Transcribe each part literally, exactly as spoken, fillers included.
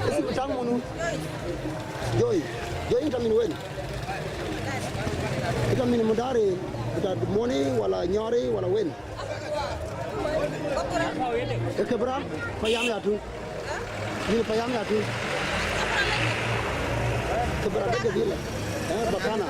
Esi bï tak munu? Joy, Joy, yïn tɔ min wen? Yïn tɔ min Mundari, yïn tɔ Moni wala Nyɔri wala wen? Ë Kibra, payam ya tu. Min payam ya tu. Kibra de gabila. Eh, Bakana.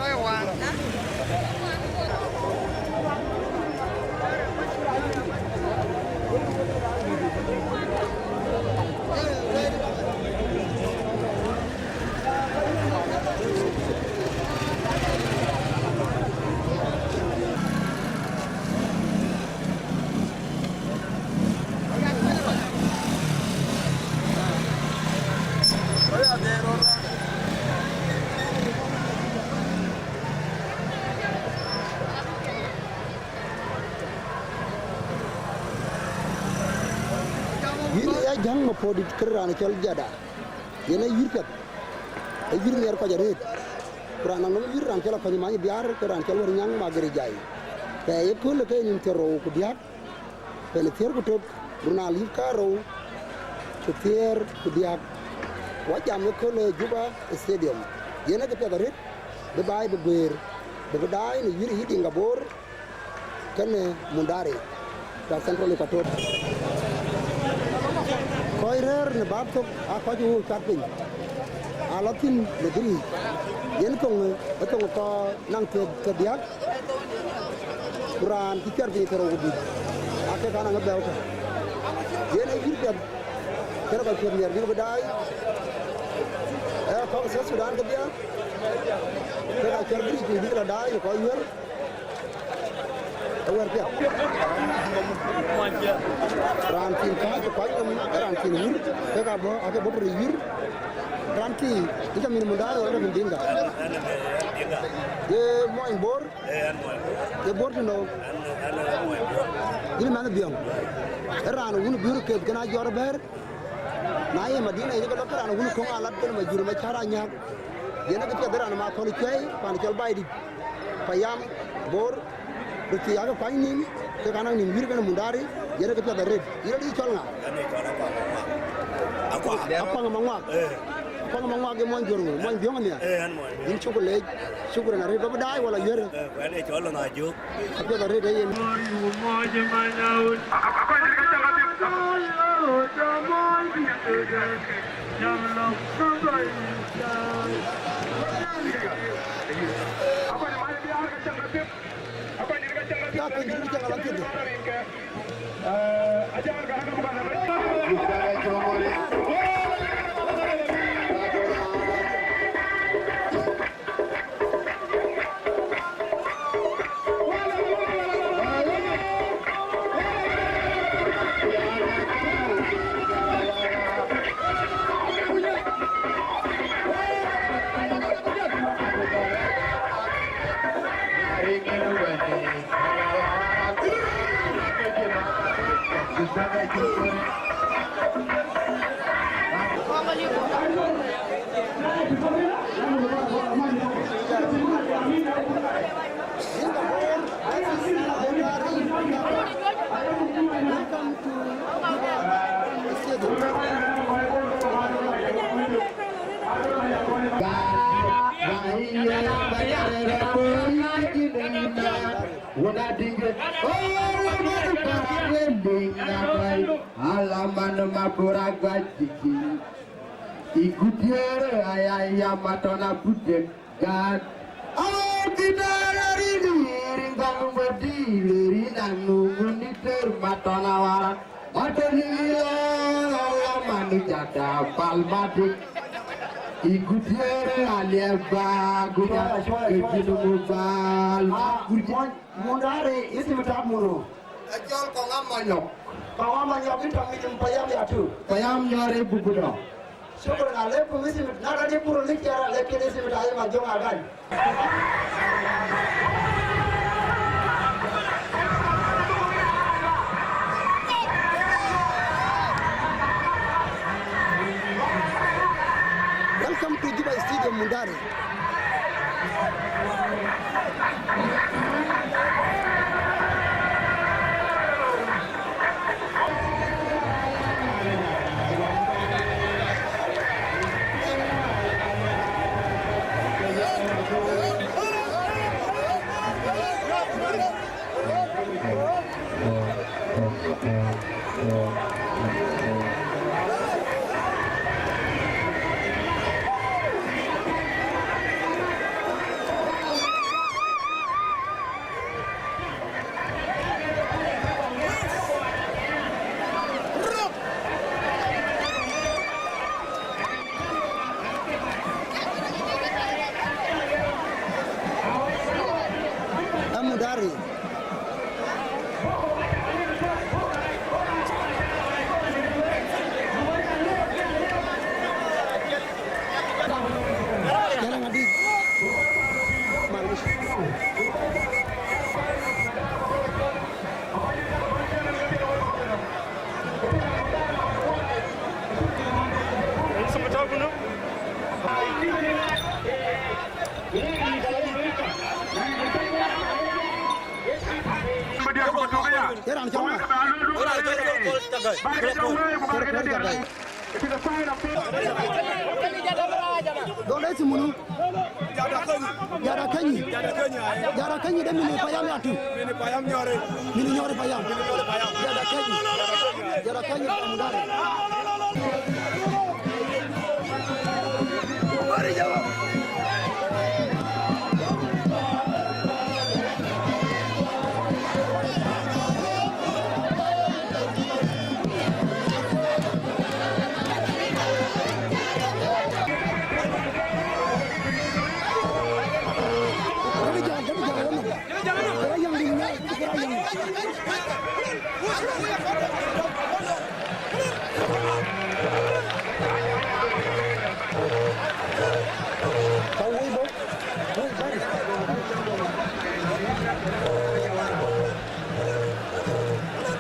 Yïn ya jäŋ Mapodit kërë raan cɔl Jada. Yen ee yïr piɛth, ee yïr nhiɛɛr kɔc arëët. Ku raan anɔŋ yïr raan cɔl Akɔny Many Biaar, ke raan cɔl Wär Nyaŋ Magere Jai. Thɛɛ ye köölë ke nïn thiërrou ku diäk, pɛn thiëër ku tök, run alip karou ku thiëër ku diäk. Wa jam ë köölë Juba Stadium. Yen ee kë piɛth arëët bï baai bï guëër, bï bï daai në yïr yï Dinka Bor, kënë Mundari, ka Central Equatoria. Kɔc rëër në bäk thok aa kɔc ë wëu cuat piny, aa lɔ thïn në bï riic. Yen thoŋ ë thoŋ ë kɔc naŋ thiëër thiërdiäk, ku raan cï cuɛt piny thiërrou ku dhïc, aa kek anaŋ ë bɛ̈ɛ̈u kë. Yen ee yïr piɛth, kërë kɔc piɛth miɛt bïk bï daai, ee kɔc South Sudan kedhie, kek aa cuɛt bï riic piny bïk lɔ daai në kɔc yuër. Ë wɛ̈t piɛth. Raan cïn kääc ë kuany nɔm, raan cïn wur, kek abɔ̈, ake bɔ̈ tëde yïr. Raan cï, ë cä min Mundari wala min Dinka? Ye muɔny Bor? Ye Bor tënou? Yïn mɛnh Biɔŋ. Ë raan wun Biur Keth kën a jɔr bɛ̈ɛ̈r. Na ye Madina yic ke lɔ ke raan wun Köŋ a lat kën Majur Macär Anyaak. Yen ë kë piɛth ë raan ma kɔn cuɛi, pan cɔl Baidït. Payam Bor, röt thiëëc akë kuany nïïm, ke ka naŋ nïïm yïr kënë Mundari, yen ë kë piɛth arëët. Yïn rɔt yï cɔl ŋa? Ɣɛn ë cɔl Akuaŋ Maŋuak. Akuaŋ. Akuaŋ Maŋuak. Eh. Akuaŋ Maŋuak ye muɔny Juɔ̈r ŋö? Muɔny Biɔŋ nhial. Eh, ɣɛn muɔny Biɔŋ. Yïn cuk leec, shukran arëët, ba bï daai wala yuër? Eh, ɣɛn ë cɔl Ŋajuk. Apiɛth arëët ë yen. Alaman mabura gwajiki. Igutiere ayaya matona butek. Gat. Awo kidara riri ringa mubadi leri nanu muniter matona wara. Matoni la la manu jada palmati. Igutiere alieba guja. Shwara, shwara, shwara. Ejinu mubal. Ah, gurji. Mundari, isim tak munu. Ajol kong amanyok. Kong amanyok, itam isim payam ya tu. Payam nyore bubudo. Shukran alaikum, isim, na ka di puro ni kiara, lekin isim ta yema jong agan. Welcome to Juba Stadium, Mundari. Cɔl ŋa? Kɔɔr, kɔɔr Jagai. Dhɔl ë thïn munu? Jada Keny. Jada Keny de mini payam ya tu. Mini nyɔri payam. Jada Keny. Jada Keny mudari.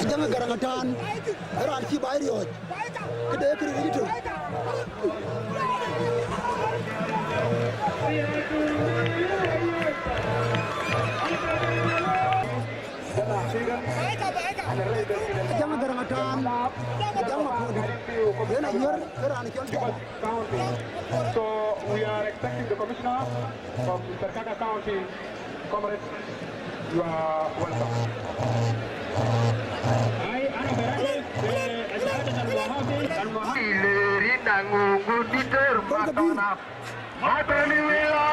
Ajaŋ Garaŋ Ataan, raan cï baai riɔ̈ɔ̈c, këde këric tök. Ajaŋ Garaŋ Ataan, Ajaŋ Makodi, yen anyuɔ̈r ke raan cɔl Juba. County. So we are expecting the commissioner from Serkaka County. Comrade, you are welcome. Ai, ana berade, eh, Al-Muhafiz, Al-Muhafiz. Ileri nangu guditor matona. Matoni wila,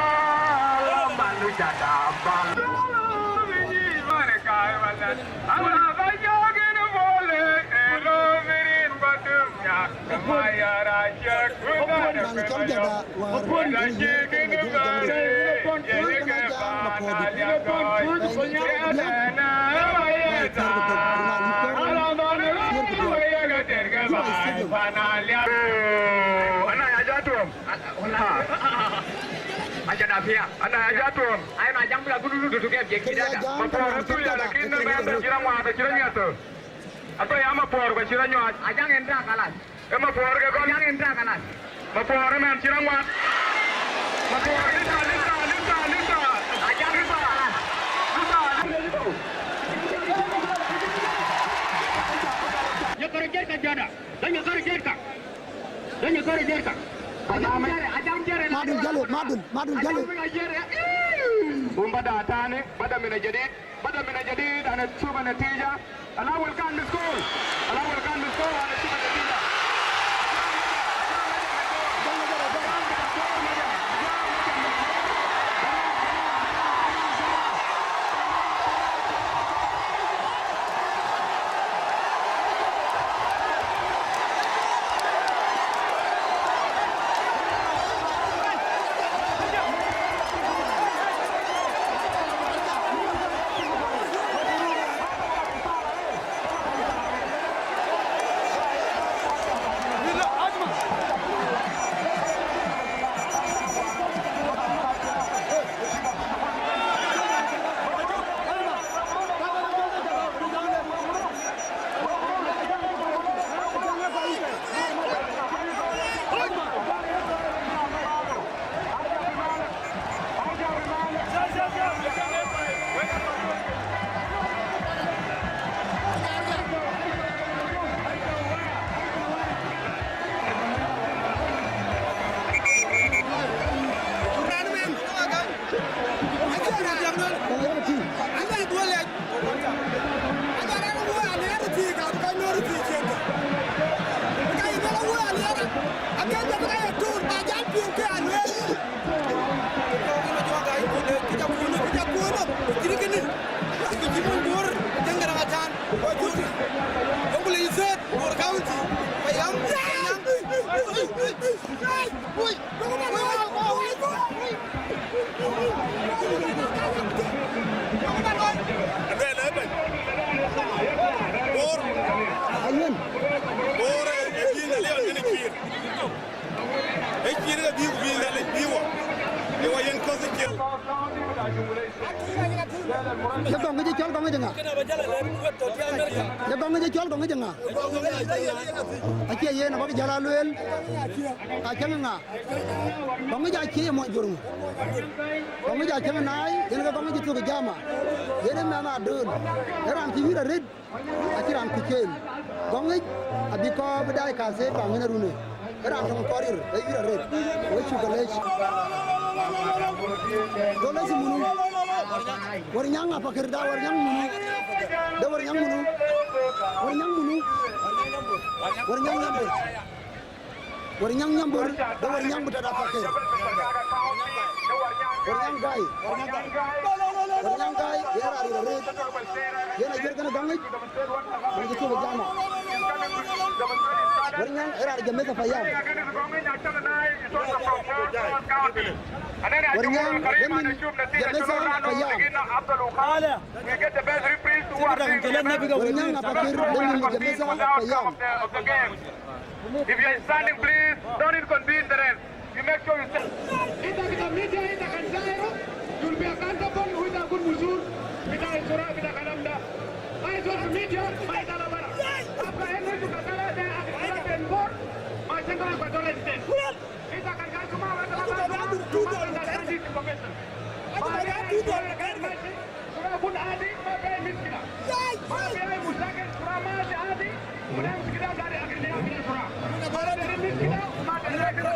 la manu jada bal. Ala bajogin bole, elo birin batum ya. Ana ya jatuom. Aja da pia. Ana ya jatuom. Ai ma jam bula gudu dudu ke je kida. Mapor tu ya, lakin na ba jira ngwa, jira nyato. Ato ya Mapor ko jira nywa. Ajaŋ en da kalas. E Mapor ke kɔn. Ajaŋ en da kalas. Mapor e mɛn cï rɔt ŋuan. Mapor, lisa, lisa, lisa, lisa. Ajaŋ lisa. Lisa, lisa. Ye kɔrɔ jer ka jada. Dan ye kɔrɔ jer ka. Dan ye kɔrɔ jer ka. Ajaŋ jere, Ajaŋ jere. Madun jale, madun, madun jale. Ajaŋ jere. Bum bada tani, bada mina jadid. Bada mina jadid, ana chuba natija. Alawal kan bi skol. Alawal kan bi skol, ana chuba natija. Bor. Ayun. Bor, eh, eh, bï Nhialic anënë cïïr. Ee cïïr ke bï, bï Nhialic bï wɔ. Ee wɔ yen kɔ̈th ë ciɛl. Ye gɔŋ ŋic cɔl gɔŋ ŋic ŋa? Ye gɔŋ ŋic cɔl gɔŋ ŋic ŋa? Acie yen abäk jäl a lueel. Acäŋ ŋa? Gɔŋ ŋic acie ye mony jur ŋö? Gɔŋ ŋic acäŋ naai, yen ke gɔŋ ŋic thök ë jama. Yen ë mɛnh adöl. Ë raan cï wïïr arëët. Acï raan kuc ken. Gɔŋ yic abï kɔɔr bï daai ka thëëi paŋ yen ë run ë. Ë raan töŋ kɔɔr rir, ë yïr arëët. Wek cuk ke leec. Go leec munu. Wär nyaŋ apakër da wär nyaŋ munu. De wär nyaŋ munu. Wär nyaŋ munu. Wär nyaŋ nyambur. Wär nyaŋ nyambur, de wär nyaŋ bï tɔ̈ da pakër. Wär nyaŋ gai. Wär nyaŋ gai, yen raan rir arëët. Yen ajuër kënë gɔŋ yic. Wën cï cï bï jam. Wär nyaŋ ë raan jam meth apayam. Wär nyaŋ ë min jam meth apayam. Wär nyaŋ apakër ë min jam meth apayam. If you are standing, please don't inconvene the rest. You make sure you stand. Inta kita media, inta kan zairu, you'll be accountable, inta kun musul, inta isura, inta kalam da. Ai zol fi media, ma itala bara. Abga enu itu katala da, akila ben bor, ma chenga Equatorial State. Inta kan kasuma, wa tala bara, you must understand this information. Sura kun adi, ma fi ai mushkila. Ma fi ai mushakil, sura ma fi adi, mudan mushkila gari akil ya fi sura. Ma fi mushkila, ma fi mushkila.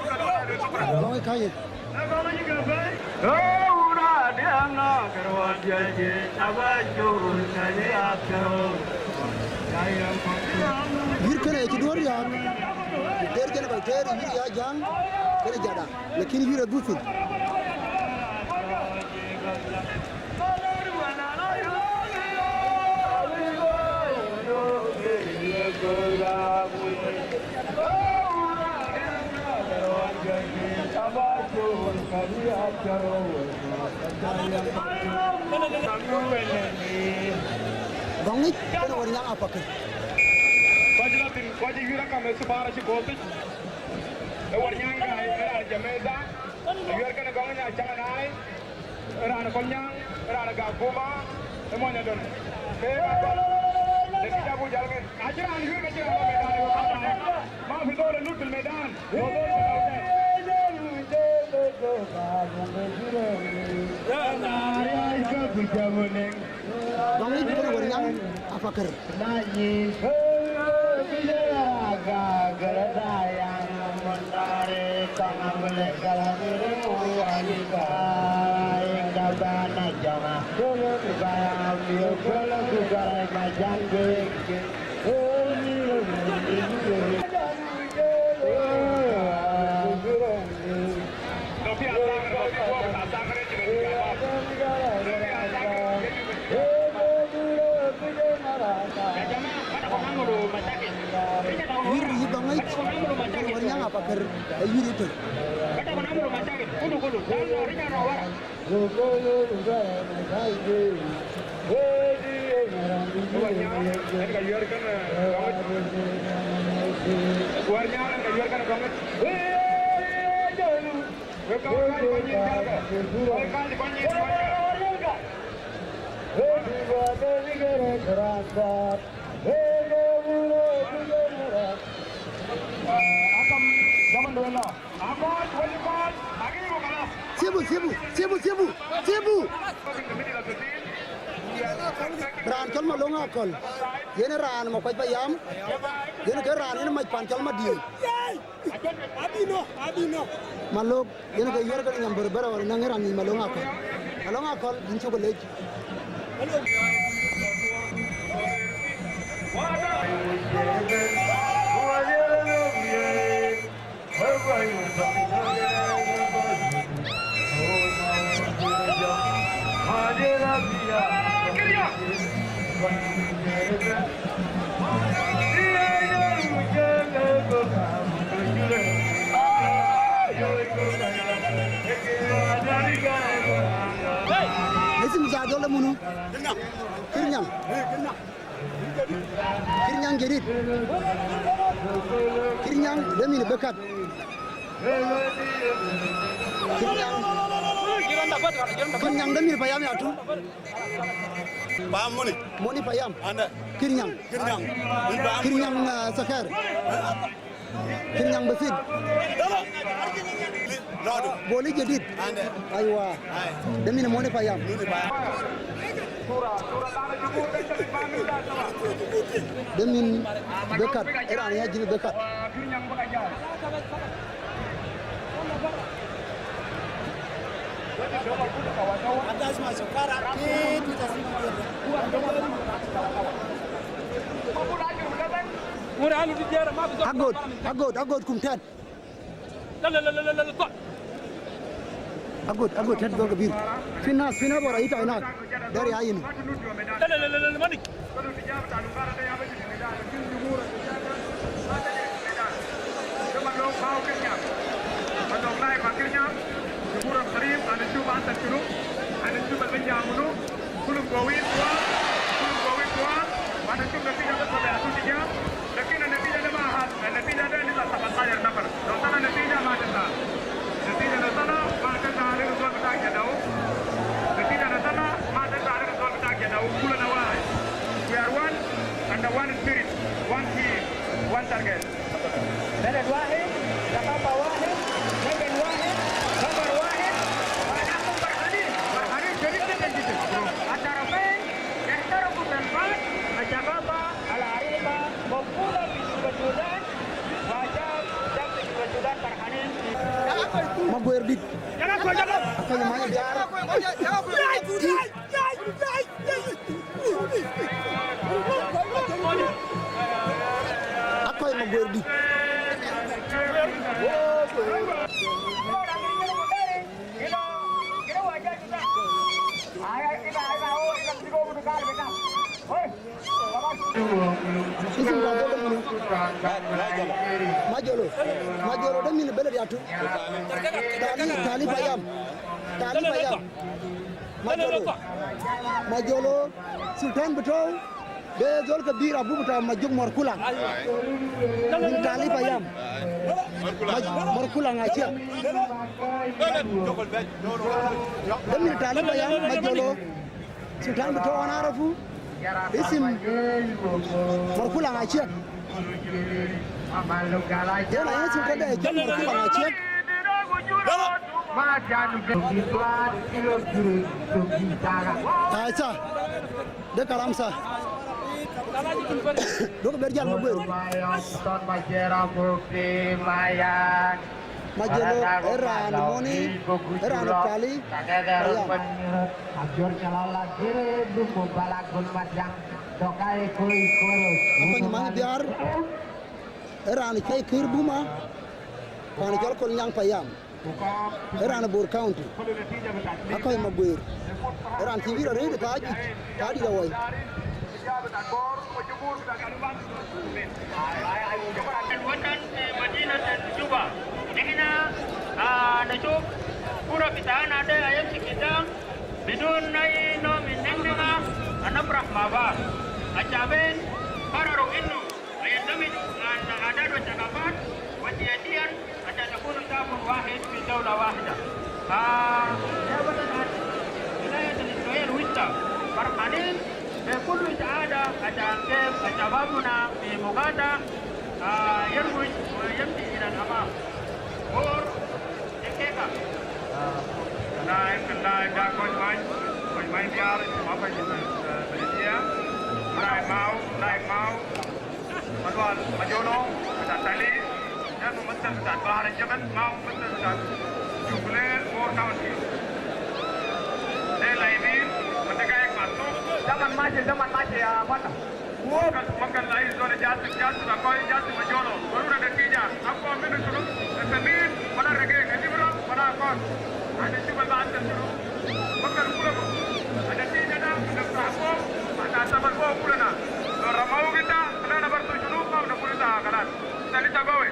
Gɔŋ ë ka yic. Yïr kënë cï duɔ̈ɔ̈r riääk. Teer cïn kɔc teer yïr ya jäŋ, kënë jada. Lakin yïr adhuth thïn. Gɔŋ yic kënë wär nyaŋ apakër. Kɔc lɔ thïn, kɔc ë yïr akam ë thubara cï gɔ̈ɔ̈r thïn. Ë wär nyaŋ gai, ë raan jam ë dha. Ayuɛɛr kënë gɔŋ ë nya cäŋ ë naai. Raan Kolnyaŋ, raan Gakuma, ë mony adöl. Ke ë raan dɔl. Lëkë jabu jäl ŋen. Acï raan yïr ke cï raan lɔ medan ë wek. Ma fi dor ë lut fil medan. Gɔŋ yic kënë wär nyaŋ apakër. Yïr yï Gɔŋ yic, wär nyaŋ apakër, ë yïr yï tök. Sibu, sibu, sibu, sibu, sibu. Raan cɔl Malöŋ Akɔl, yen raan Makuac Payam, yen ke raan yen mac pan cɔl Madiŋ. Malöŋ, yen ke yuɛ̈r ke nyam bɛ̈rɛ̈bɛ̈rɛ ɣɔn naŋ raan nyic Malöŋ Akɔl. Malöŋ Akɔl, yïn cuk lec. Isim ja dol munu? Kir Nyaŋ. Kir Nyaŋ jadid. Kir Nyaŋ de min bekat. Kir Nyaŋ. Kir Nyaŋ de min payam ya tu. Payam moni. Moni payam. Ande. Kir Nyaŋ. Kir Nyaŋ. Kir Nyaŋ, uh, Sakar. Kir Nyaŋ Basit. Lɔdu. Boli jadid. Ande. Aywa. Ai. De min moni payam. Moni payam. Demin bekat, era ne ya jini bekat. Agot, agot, agot kum tɛt. Agot, agot, tɛt dhɔl ke bïr. Fi nas, fi nas wara ita inak. Dari ayinu. Jumhur al karim, ana shuf antum shunu, ana shuf al bajamunu, kulum gowin tuan, kulum gowin tuan, ana shuf natija bas wala natija, lakin al natija da ma ahad, al natija da nisa sab'atash nafar. Lo tala natija ma tanta. Natija lo tala ma tanta alek zol bita Jadau. Natija lo tala ma tanta alek zol bita Jadau. Kulana wahid. We are one under one spirit, one team, one target. Beled wahid, thakafa wahid, laban wahid, khabar wahid, wa nahnu farhanin, farhanin shadid jiddan jiddan. Al-tarafain ihtarafu bil fawz, al-thakafa al-arifa mafkuda fi Junub Sudan, wa shab, shab fi Junub Sudan farhanin. Maguer dit. Akoy manya biar. Akoy Maguer dit. Isim ta dhɔl de munu. Majolo. Majolo de min beled yatu. Tali, Tali Payam. Tali Payam. Majolo. Majolo. Sultan betou. De zol kabir abu bita Majuk Morkula. Min Tali Payam. Maj-, Morkula ngacia. De min Tali Payam, Majolo. Sultan betou ana arafu. Isim Morkula ngacia. Yena isim kede John Morkula ngacia. Acha. De kalam sa. Dok ber jal Maguer. Majolo, eran moni, eran Tali. Aya. Akony many biar. Eran kai kir buma. Pan jol kol nyang Payam. Eran Bor County. Akoy Maguer. Eran T V ra rei de taji. Tadi da wai. Al-watan fi madinat al-Juba. Nihna, ah, nashuf kura bitana de ayamshi kidam bidun ay no min nihna, ah, nafrah ma baad. Al-shaben qararu innu yandamiju al-adat wa thaqafat wa siyasiyan ashan nakunu sha'bun wahid fi dawla wahida. Ah, ya watan al-wilayat al-islamiyya al-wusta farhanin be kullu saada ashan kef al-shababuna fi Mugada, ah, yarwuj wa yamshi ila al-amam. Bor de keka. Naib, naib da kony many, kony many biar, ma kony, eh, Belidia. Naib Mau, naib Mau. Malual, Majolo, bita Tali, ya mumathil bita Bahr al Jabal, ma mumathil bita Jonglei, Bor County. De laibin, wa dagaik maksub. Zaman mashi, zaman mashi ya akhwana. Wakal, wakal rais zol jasib, jasib akoy, jasib Majolo. Waruna natija. Akwa minu shunu? Al-samin, wala ragik, al-ibra, wala akon. Ana shuf al-baad shunu. Wakal kula. Al-natija da, nafrah fok, ana sabal fok kulana. Lo ramau gita, ana nabar tu shunu, ma nabul ita khalas. Ita lisa gawi.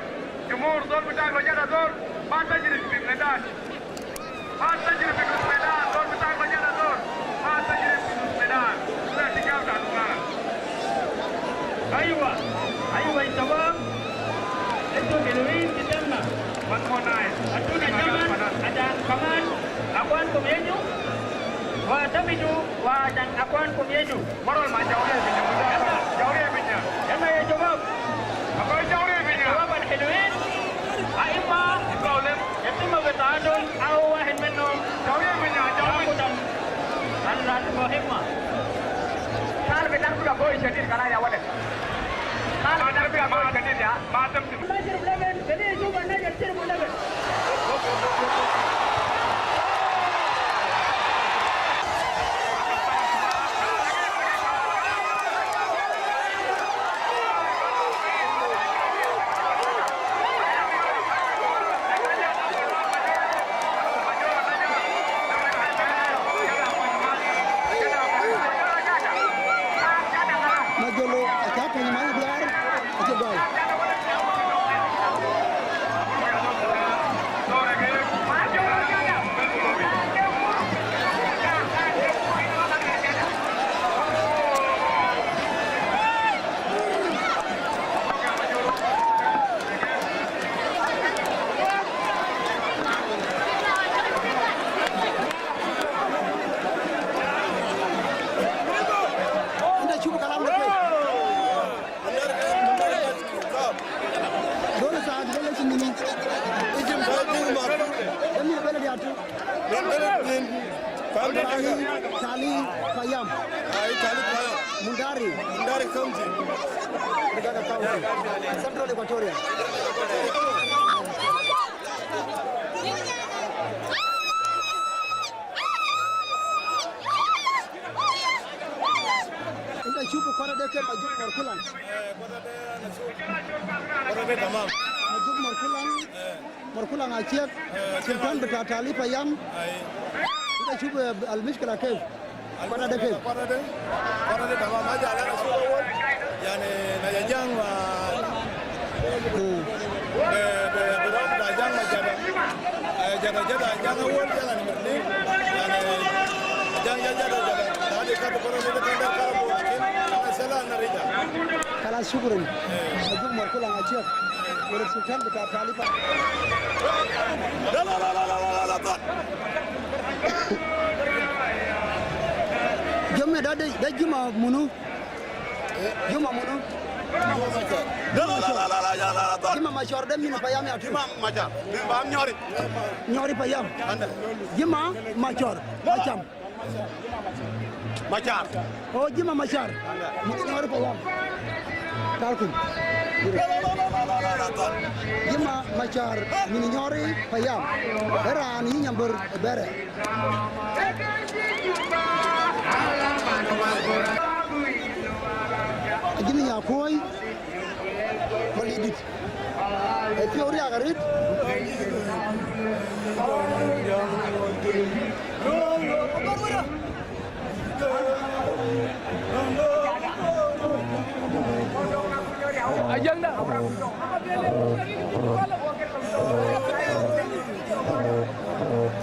Jumhur, zol bitak lo jada zol, ma tajri fi medan. Ma tajri fi nus medan, zol bitak lo jada zol. Ma tajri fi nus medan. Ita tijab ta dugara. Aywa, aywa, ya shabab. Entu helwin fi demna. One more night. Aduna zaman, ashan kaman akwankum yiju. Wa tamidu, wa ashan akwankum yiju. Marwal ma Jauri binya, Jauri binya. Yalla ya shabab. Akoy Jauri binya. Shabab al-helwin. Aima. Problem. Yatima bitaadul, au wahid minhum. Jauri binya, Jauri. Yakutan. Al-ras muhimma. Bika goi shadid kala ya wada. Kala bika goi shadid ya. Ma tamsim. Majolo acä piny mac diäär acï gɔl. Ënda cuk kalam de pei. Dol saat dol cï nïn. Ijim ka dïr ma. Emi bele dia tu. Min bele din. Pam Tali, Tali Payam. Ai, Tali Payam. Mundari. Mundari County. Mundari County. Central Equatoria. Ënda cuk kuarade ke Majuk Markulan. Kuarade tamam. Majuk Markulan. Markulan Aciek. Sultan bita Tali Payam. Ënda cuk, eh, al mishkila kef. Kuarade kef. Kuarade. Kuarade tamam. Aja ala rasul awal. Yani, na ya jang ma. Hmm. Be, be, be rom da jang ma jada. Eh, jada, jada, jang awal, jada ni. Yani, jang, jang, jada, jada. Tadi katu kuarade de kanda karabo, lakin, ana sala, ana rija. Kalas, shukran. Majuk Markulan Aciek. Wala Sultan bita Tali Payam. La, la, la. Jom me da de, da Juma munu. Juma munu. La, la, la. Juma Machar de min Payam ya tu. Juma Machar. Min Payam Nyori. Nyori Payam. Anda. Juma Machar. Payam. Machar. Oh, Jima Machar. Min Nyori Payam. Kalkum. Jima Machar. Min Nyori Payam. Era ni nyambur bere. Ajini ya koi. Malidit. Ë piɔ̈u riak arëët. Ajäŋda.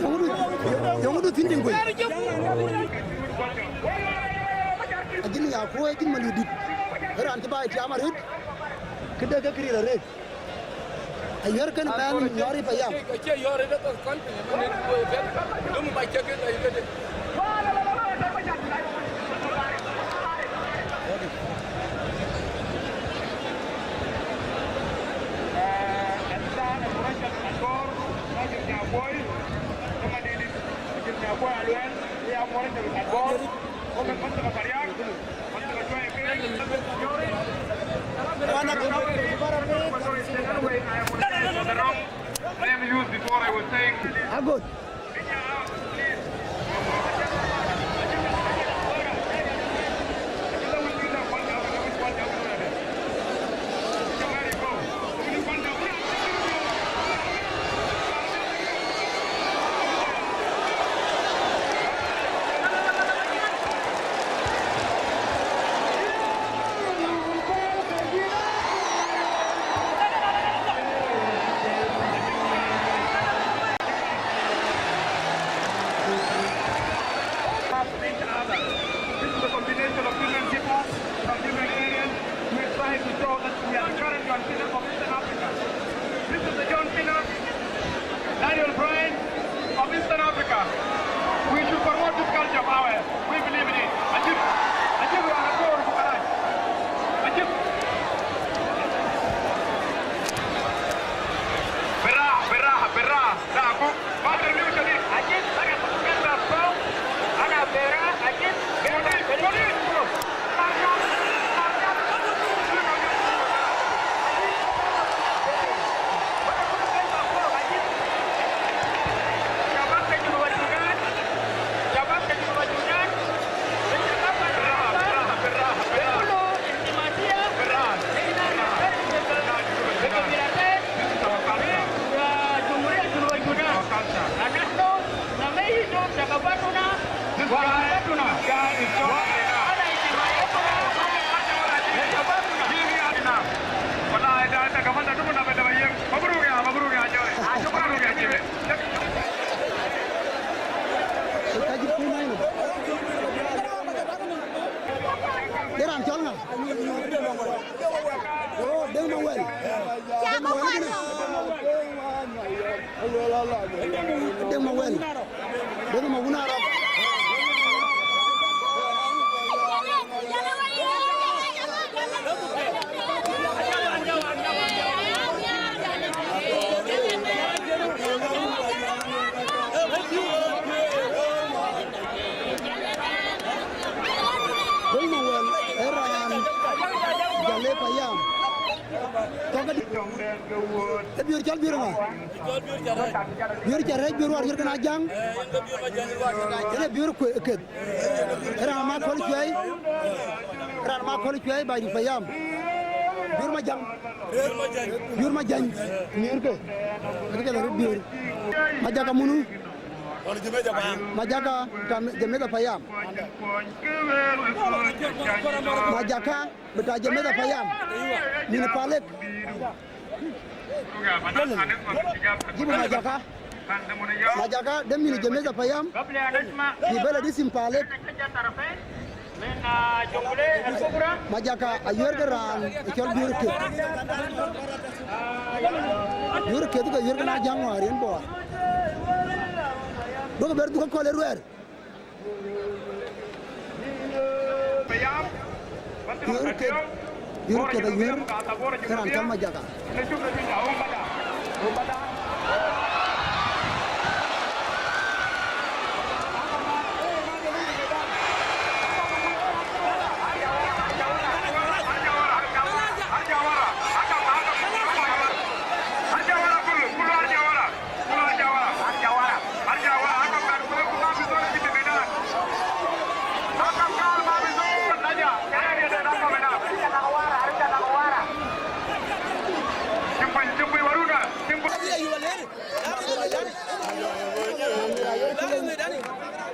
Yöŋdu, yöŋdu thïn tiŋ kuec. Ajin ya kuɔ̈ɔ̈c, ajin Malidit. Ë raan cï baai tiam arëët. Këde ke këriëëc arëët. Ayuɛ̈r kënë mɛnh Nyɔri Payam. Acie yɔ̈ɔ̈r ëdë kɔn piny ëmën ë duööi ëbɛ̈n. Dum ba cek ë lɔc këde. Agot. Deŋ Mawel. Deŋ Mawun Arab. Deŋ Mawel, ee raan Jale Payam. Tɔ̈ ke dï. Ee Biöör, cɔl Biöör ŋa? Biöör Carɛc, Biöör Warjuër kën Ajaŋ. Yen ee Biöör kue-, keth. Ee raan Makɔl Cuɛi. Ee raan Makɔl Cuɛi, Baidït Payam. Biöör Majäŋ. Biöör Majäŋ. Miöörkë. Ee kë piɛth arëët Biöör. Majaka munu. Majaka, tɔ̈ Jamaica Payam. Majaka. Bï tɔ̈ Jamaica Payam. Mïn Palek. Jibu Majaka. Majaka, de mïn Jamaica Payam. Bï bɛ̈n la dï thïn Palek. Majaka, ayuɛ̈r ke raan, cɔl Biöör Keth. Biöör Keth ke yuɛ̈r ke na Ajaŋ wäär yen Bor. Duɔ̈kkë bɛ̈n dhuk akɔ̈l ë ruɛɛr. Yur Keth, Yur Keth ayuɛ̈r, ke raan cɔl Majaka.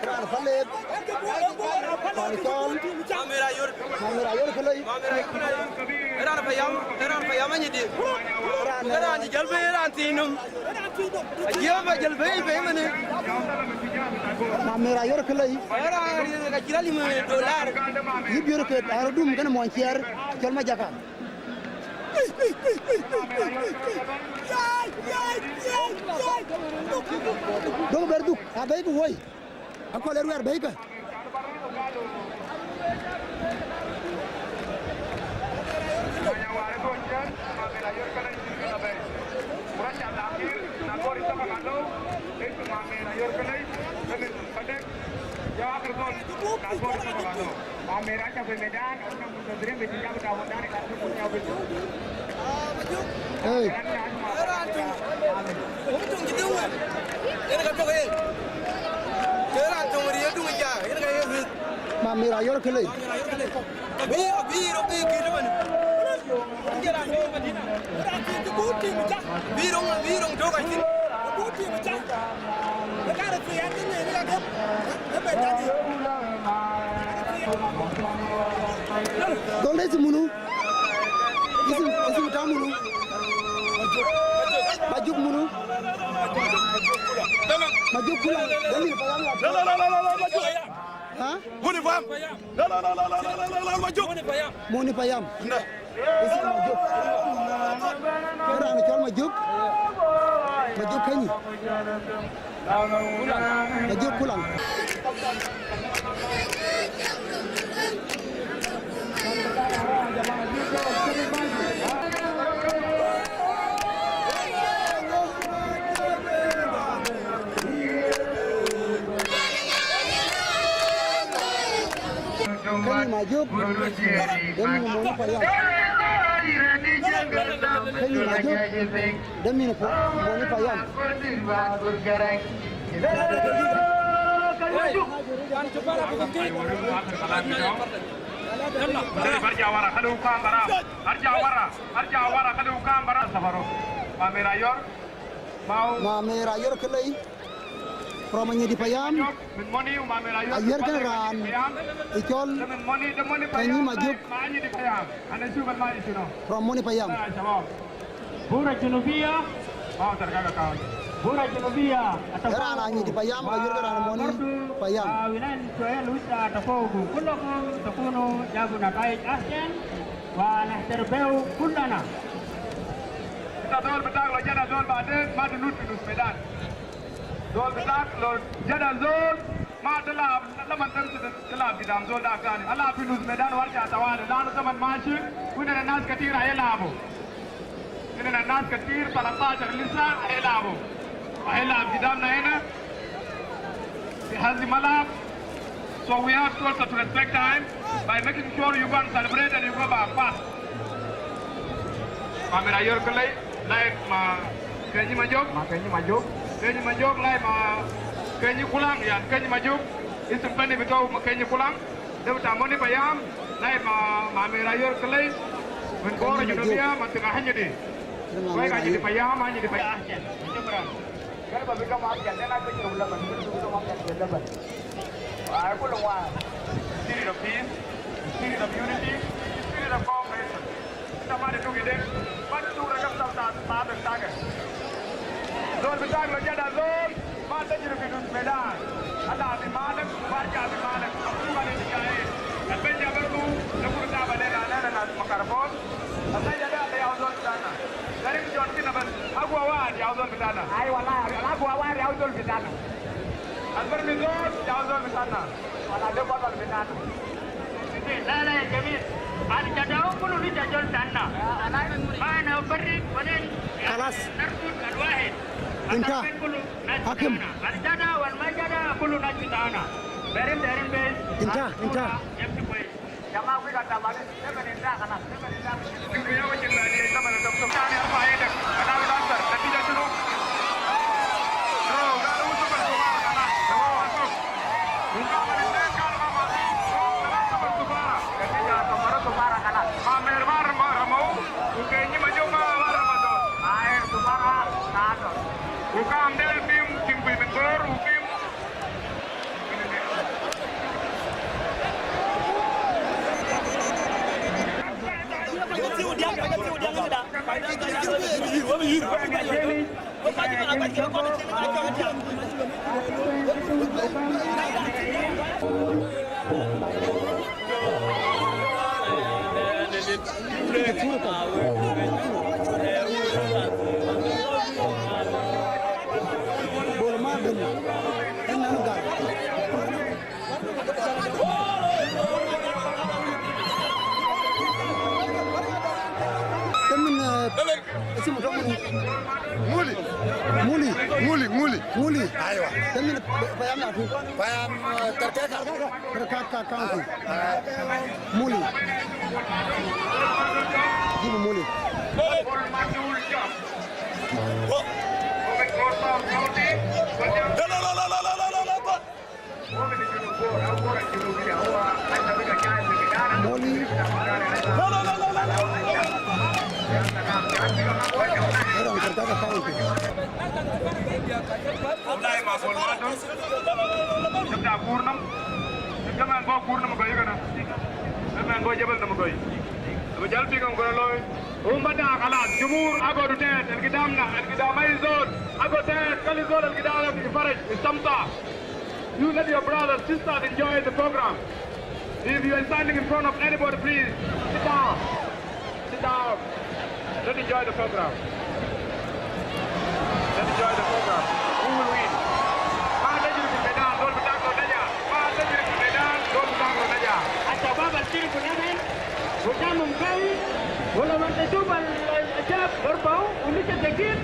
Raan Palek, raan cɔl Mamer Ayɔr Kelei. Mamer Ayɔr Kelei. Ë raan payam, ë raan payam anyïdï. Ë raan cï jäl bei, ë raan thiin nɔm. Ajiël ba jäl bei, bei mënë. Mamer Ayɔr Kelei. Ë raan riɛl ka cï rɔt lim dolar. Yï Biöör Keth, aa rɔt dum kënë mony ciɛɛr, cɔl Majaka. Duɔ̈kkë bɛ̈n dhuk, abɛ̈ikë woi. Akɔ̈l ë ruɛɛr bɛ̈ikë. Hey. Mamer Ayɔr Kelei. Dhɔ̈l de isim munu? Isim, isim ta munu? Majuk munu? Majuk Kulaŋ. Demi payam ya. Ha? Moni Payam. La, la, la, Majuk. Moni Payam. Nda. Isim Majuk. Ë raan cɔl Majuk. Majuk Keny. Majuk Kulaŋ. Keny Majuk, demi Moni Payam. Keny Majuk, demi Moni Payam. Arja wara, arja wara, arja wara, khalihu kam bara safaro. Mamer Ayɔr, mau. Mamer Ayɔr Kelei. From Anyidi Payam. Ayuɛ̈r kënë raan ë cɔl Keny Majuk. From Moni Payam. Bura Junubia. Bura Junubia. Ë raan Anyidi Payam, ayuɛ̈r kënë raan Moni Payam. Wilayat Soya Luta Tokogu. Kullakum takunu jabu nataij ahsen. Wa nahtar behu kullana. Zol bï tak lɔ jada zol baden, ma de lut fi nus medan. Zol bï tak lɔ jada zol, ma de lab, la man tamshi de, de lab gidam zol da tani. Alab fi nus medan warja tawali, lanu zaman mashi, wa indana nas katir ayelabu. Indana nas katir, talatashar lisa ayelabu. Ayelab gidamna hena. He has the malab. So we have to also to respect time by making sure you go and celebrate and you go back fast. Mamer Ayor Kelei, laib ma Kenyi Majok. Ma Kenyi Majok. Kenyi Majok, laib ma Kenyi Kulang, yan Kenyi Majok. Isim feni bitau ma Kenyi Kulang. De bita Moni Payam, laib ma Mamer Ayor Kelei. Min Bor Junubia, mantiga Hanyidi. Wek Hanyidi Payam, Hanyidi Payam. Shukran. Kena ba bika ma aja, dena kecil ulah ban, kecil ulah ban, kecil ulah ban. Ai, kulu wan. Spirit of peace, spirit of unity, spirit of cooperation. Kita ma de tugi de, ma de tugi de, ta, ta, ta, ta. Zol bï tak lɔ jada zol, ma tajri fi nus medan. Ala bi malek, warja bi malek. Aku bani dikai. Al benja berdu, nakulu taba lena, lena nas makarabon. Al benja da, da ya zol bitana. Garim John Kinaban, Agu Awad ya zol bitana. Ai, wala, Agu Awad ya zol bitana. Albar mi zol ya zol bitana. Wala de zol bitana. La, la, ya jamil. Al jadau kulu ni jajol tanna. Ma na ufarrik wa nen. Kalas. Narkut al wahid. Inta. Al kulu nas bitana. Al jada wal ma jada kulu nas bitana. Berim, berim, berim. Inta, inta. Yamshi kwes. Jama, wi ka tamam, seven inta, kalas, seven inta. Yumbi ya wajin na diye, seven inta. Sufyan, irfa edak. Ana bi nasar, natija shunu? Bro, galu seven sufara, kalas. Tamam, masuk. Ukam al ithnen kan ma masuk. Kalas, seven sufara. Natija, seven sufara, kalas. Mamer ma rama, ramau. Ukenyi Majok ma, ma rama zol. Ai, sufara, kalas. Ukam del bim, tim kui min Bor, ukim. Bol ma ben. Ënɔn gal. Temin, eh, sim tɔŋ. Muli. Muli. Muli, muli, muli. Aywa. Temin, eh, payam ya tu. Payam, eh, terkeka. Terkeka county. Ah, ah. Muli. Jibu muli. Moli. Era un cargado county. Wallahi ma bol ma dol. Jabda kurnam. Jabda man go kurnam go yigana. Jabda man go jabal nam go. Abu jal pi kam go loy. Umma da khalas, jumhur ago du tet, al gidamna, al gidam ay zol, ago tet, kali zol al gidam ifaraj, istamta. You let your brothers, sisters enjoy the program. If you are standing in front of anybody, please sit down. Sit down. Let's enjoy the program. Let's enjoy the program. Who will win? Ma tajri fil medan, zol bitak lo naja. Ma tajri fil medan, zol bitak lo naja. Al shabab al shirku nadan, hujamum kawi, wa lamma tashuf al, al, al shab barfau, wa lisa tagil,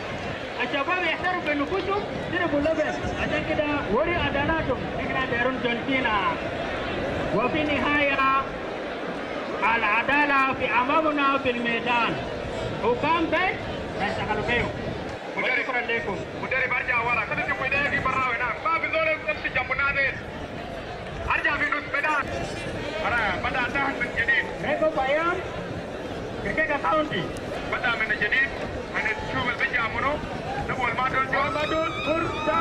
al shabab yahtaru bi nufusum, sharibu laban. Ashan kida, wori adalatum, ihna derun jontina. Wa fi nihaya, al adala fi amamuna fil medan. Hukam bes, yashtagalu bihum. Wa shukran lekum. Mudarib, arja wara. Kede fi wede fi barra wena. Ma fi zol yamshi jambu nas. Arja fi nus medan. Ana bada tahan min jadid. Reko Payam, Kirkeka County. Bada min jadid. Hanishuf al bija munu. Nabu al ma dol jo. Ma dol, fursa.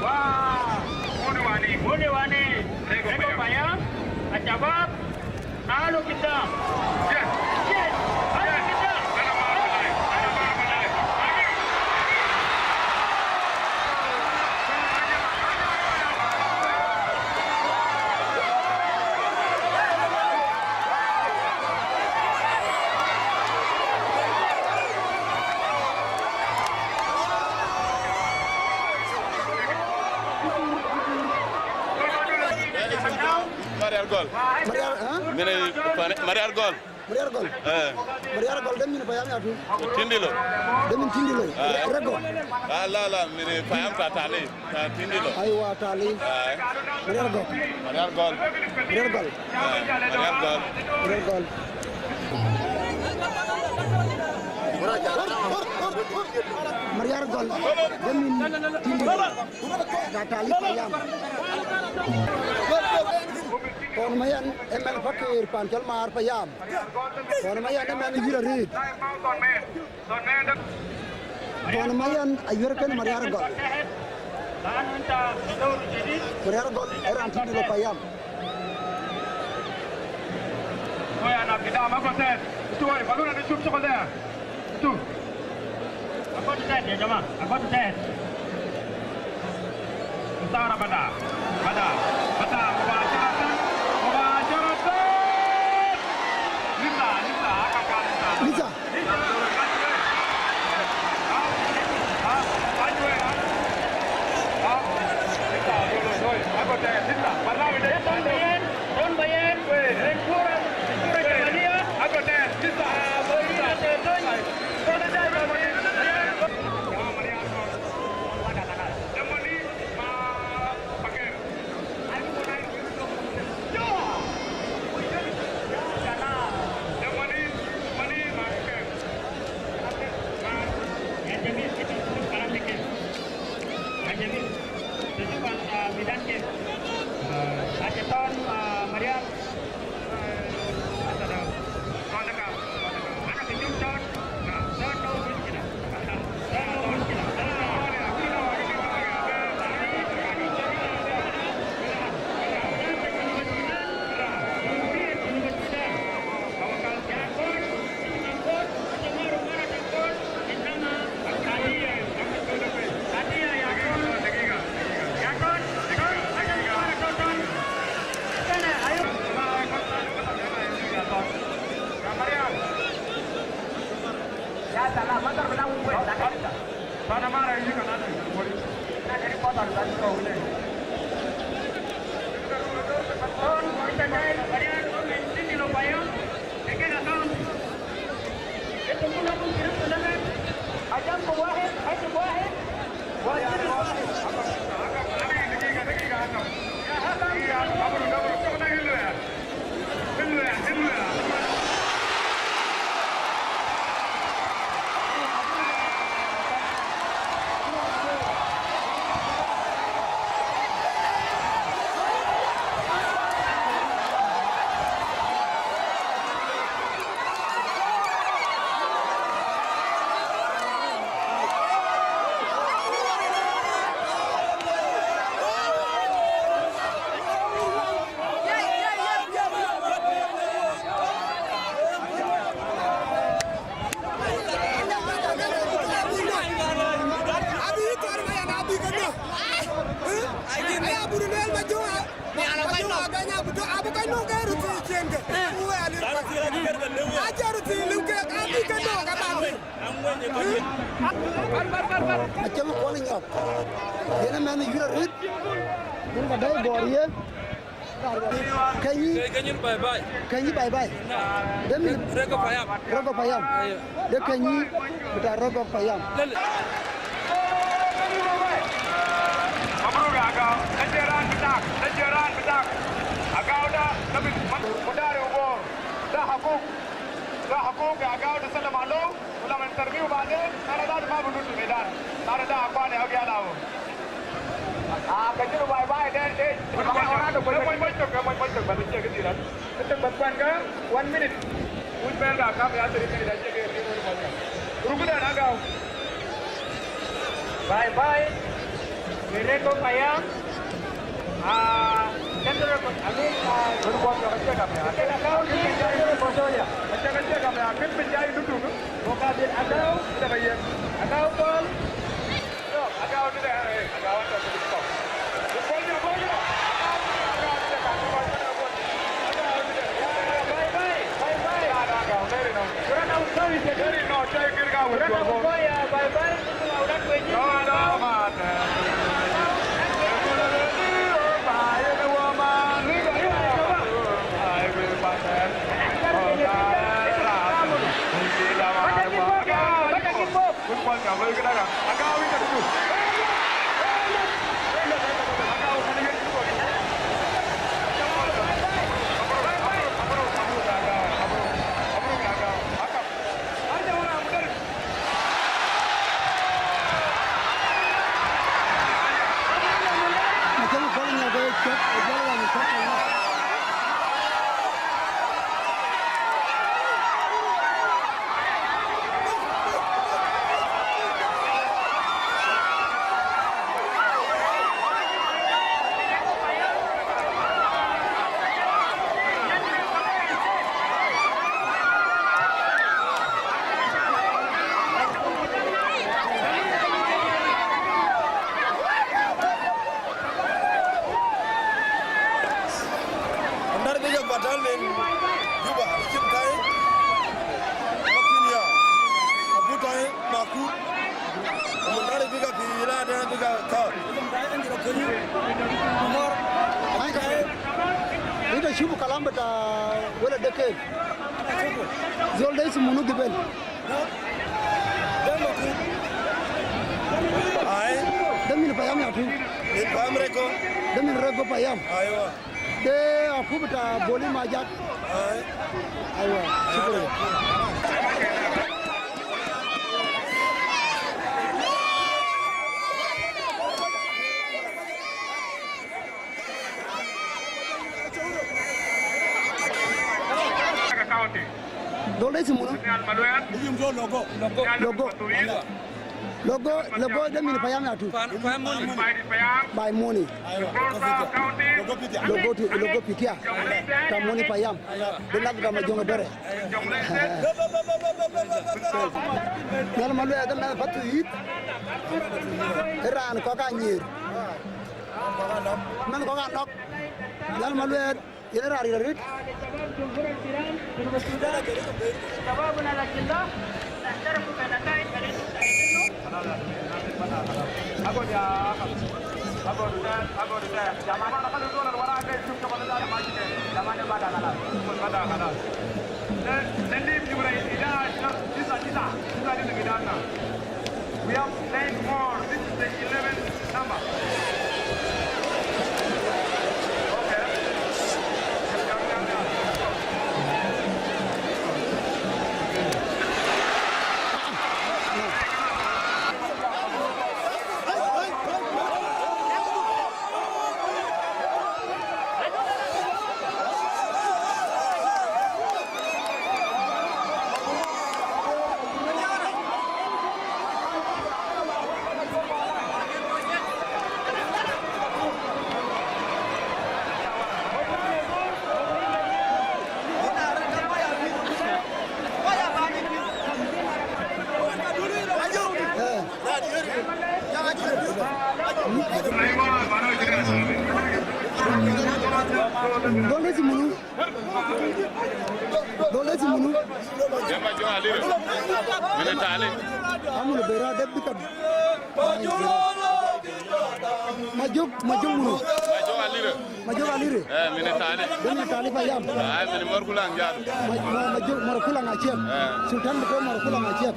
Wa. Muni wani. Muni wani. Reko Payam. Al shabab. Talu gidam. Yes. Yes. Talu gidam. Ana ma arfa lai. Ana ma arfa lai. Gɔl. Mariar, ha? Min, eh, Mariar Gɔl. Mariar Gɔl. Eh. Mariar Gɔl, de min payam ya tu. Tindilo. De min Tindilo. Eh. Re-, Rego. Ah, la, la, min payam ta Tali. Ta Tindilo. Aiwa, Tali. Eh. Mariar Gɔl. Mariar Gɔl. Mariar Gɔl. Eh, Mariar Gɔl. Mariar Gɔl. Mariar Gɔl. De min Tindilo. Ta Tali payam. Thɔn Mayen ë mɛn Pakëër pan cɔl Maar payam. Thɔn Mayen ë mɛn Yïr Arëët. Thɔn Mayen ayuɛ̈r kënë Mariar Gɔl. Mariar Gɔl ë raan Tindilo payam. Shuf, shuf, shuf. Agot tɛ̈t, ya jama, agot tɛ̈t. Isara bada, bada, bada, mubasharatan, mubasharatan. Lisa, Lisa, aka ka Lisa. Lisa. Lisa, ha? Ha? Ajwe, ha? Ha? Lisa, dolo, dolo, agot tɛ̈t, Lisa. Barnawi de. Don Bayen, Don Bayen, Wait. Red Bull, Red Bull, Wait. Jamania. Agot tɛ̈t, Lisa. Ah, Lisa. Acï kuɔn nyɔk. Yen ë mɛnh Yïr Arëët. Yen ka dai gɔɔr ye. Kɛ̈ny. Kɛ̈ny bye bye. Kɛ̈ny bye bye. Na. Demi. Rego payam. Rego payam. Ayo. De kɛ̈ny bita rego payam. Lele. Mabruk ya Agau. Acie raan bï tak. Acie raan bï tak. Agau da, da bï mudari ubor. Da hakuk. Da hakuk ya Agau da salam alou. Ku lamma interview baden, ana dadu ma bi lut fi medan. Ana da akwane au giyal au. Ah, ka jiru bye bye de, de. Moc, moc tok, moc, moc tok, bas cie ke diran. Tok bas kuan ka, one minute. Wuj ber ka kam ya teri kani da cie ke diran. Rugu da na Agau. Bye bye. Mireko payam. Ah, Central Bank, I mean, ah, Good boy, you can check up, yeah. Central Bank, Central Bank, Pretoria. Check, check up, yeah. Kit mi jai dudu. Boka bin Agau. Check again. Agau Paul. Yo, Agau ni de, eh, Agau ni de. Good boy, good boy, good boy. Agau ni de, Agau ni de. Bye bye, bye bye. Agau ni de. Agau ni de. Agau ni de. Agau ni de. Bye bye. No, no, man. Bye, bye, bye. Ai, ita shubu kalam bita wala de kef. Zol de ismu munu gibel. Ai. De min Payam ya tu. Min Payam Rego. De min Rego Payam. Aiwa. De aku bita Boli Majak. Ai. Aiwa. Shukran. Dol de ismu munu? Logo. Logo. Logo, logo de min Payam ya tu. Payam Moni. By Moni. Logo Pitia. Logo Pitia. Ta Moni Payam. De nak da ma jong bere. Yal ma lwe da ma batu yit. Ran ko ka nyir. Man ko ka nok. Yal ma lwe yen rari rit. شبابنا الأجلاء، نعترف بنتائج فريق. اقعد يا أخي. اقعد هناك، اقعد هناك. يا ماما، خلي الزول اللي وراك ده يشوف شغل ده، ما يجي. يا مان، بدأ خلاص. بدأ خلاص. ده، ده اللي يمشي برا إذاعة تسعة تسعة. تسعة تسعة إذاعتنا. We have nine more. This is the eleventh number. Okay. Just come down there. Dol de ismu munu? Dol de ismu munu? Yamba jo alire. Mene tale. Amul bera de bika. Majok, majok munu? Majok alire. Majok alire. Eh, mene tale. De mene tale Payam. Ai, mene Markulang jadu. Ma-, ma-, majok Markulang Achiek. Eh. Sultan biko Markulang Achiek.